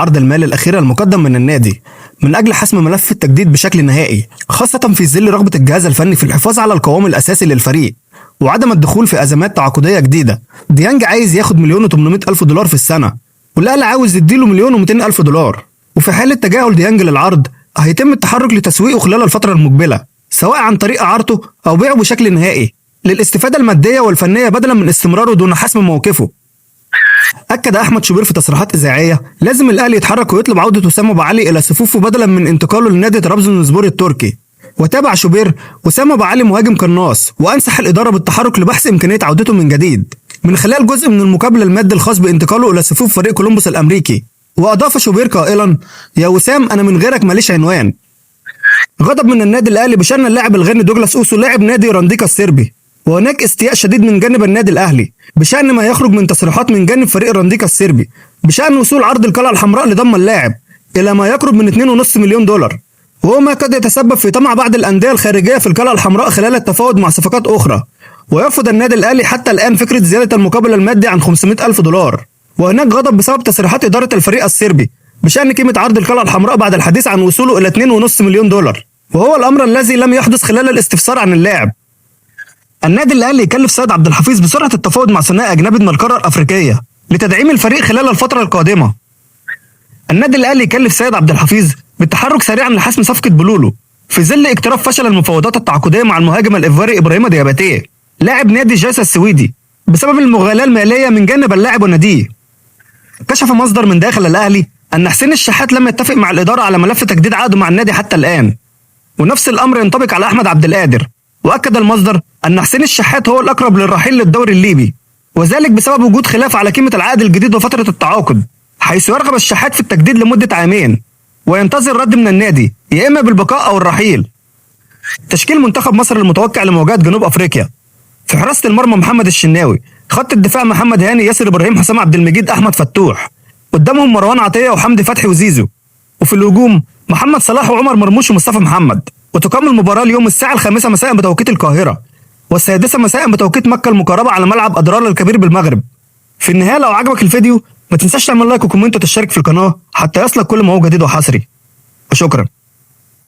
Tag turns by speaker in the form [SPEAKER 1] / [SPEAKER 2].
[SPEAKER 1] عرض المال الأخيرة المقدم من النادي من أجل حسم ملف التجديد بشكل نهائي، خاصة في ظل رغبة الجهاز الفني في الحفاظ على القوام الأساسي للفريق وعدم الدخول في أزمات تعاقدية جديدة. ديانج عايز ياخد $1,800,000 في السنة، والأهلي عاوز يديله $1,200,000. وفي حالة تجاهل ديانج للعرض هيتم التحرك لتسويقه خلال الفترة المقبلة، سواء عن طريق إعارته أو بيعه بشكل نهائي للاستفادة المادية والفنية بدلا من استمراره دون حسم موقفه. أكد أحمد شوبير في تصريحات إذاعية لازم الأهلي يتحرك ويطلب عودة وسام أبو علي إلى صفوفه بدلا من انتقاله لنادي طرابزونسبور التركي. وتابع شوبير وسام أبو علي مهاجم قناص، وأنصح الإدارة بالتحرك لبحث إمكانية عودته من جديد من خلال جزء من المقابل المادي الخاص بانتقاله إلى صفوف فريق كولومبوس الأمريكي. وأضاف شوبير قائلا: يا وسام أنا من غيرك ماليش عنوان. غضب من النادي الأهلي بشأن اللاعب الغاني دوجلاس أوسو لاعب نادي رانديكا الصربي، وهناك استياء شديد من جانب النادي الأهلي بشأن ما يخرج من تصريحات من جانب فريق رانديكا الصربي بشأن وصول عرض القلعة الحمراء لضم اللاعب إلى ما يقرب من $2.5 مليون، وهو ما قد يتسبب في طمع بعض الأندية الخارجية في القلعة الحمراء خلال التفاوض مع صفقات أخرى. ويرفض النادي الأهلي حتى الآن فكرة زيادة المقابل المادي عن $500,000. وهناك غضب بسبب تصريحات إدارة الفريق الصربي بشأن قيمة عرض القلعة الحمراء بعد الحديث عن وصوله إلى $2.5 مليون، وهو الأمر الذي لم يحدث خلال الاستفسار عن اللاعب. النادي الأهلي يكلف سيد عبد الحفيظ بسرعة التفاوض مع ثنائي أجنبي من القارة الأفريقية لتدعيم الفريق خلال الفترة القادمة. النادي الأهلي يكلف سيد عبد الحفيظ بالتحرك سريعا لحسم صفقة بلولو في ظل اقتراب فشل المفاوضات التعاقدية مع المهاجم الإيفواري إبراهيم دياباتيه لاعب نادي جيسا السويدي بسبب المغالاة المالية من جانب اللاعب وناديه. كشف مصدر من داخل الأهلي أن حسين الشحات لم يتفق مع الإدارة على ملف تجديد عقده مع النادي حتى الآن، ونفس الأمر ينطبق على أحمد عبد القادر. وأكد المصدر أن حسين الشحات هو الأقرب للرحيل للدوري الليبي، وذلك بسبب وجود خلاف على قيمة العقد الجديد وفترة التعاقد، حيث يرغب الشحات في التجديد لمدة عامين وينتظر رد من النادي يا إما بالبقاء أو الرحيل. تشكيل منتخب مصر المتوقع لمواجهة جنوب أفريقيا: في حراسة المرمى محمد الشناوي، خط الدفاع محمد هاني، ياسر إبراهيم، حسام عبد المجيد، أحمد فتوح، قدامهم مروان عطية وحمدي فتحي وزيزو. وفي الهجوم محمد صلاح وعمر مرموش ومصطفى محمد. وتقام المباراة اليوم الساعة 5 مساء بتوقيت القاهرة، والسادسة مساء بتوقيت مكة المكرمة على ملعب أضرار الكبير بالمغرب. في النهاية لو عجبك الفيديو ما تنساش تعمل لايك وكومنت وتشترك في القناة حتى يصلك كل ما هو جديد وحصري. وشكرا.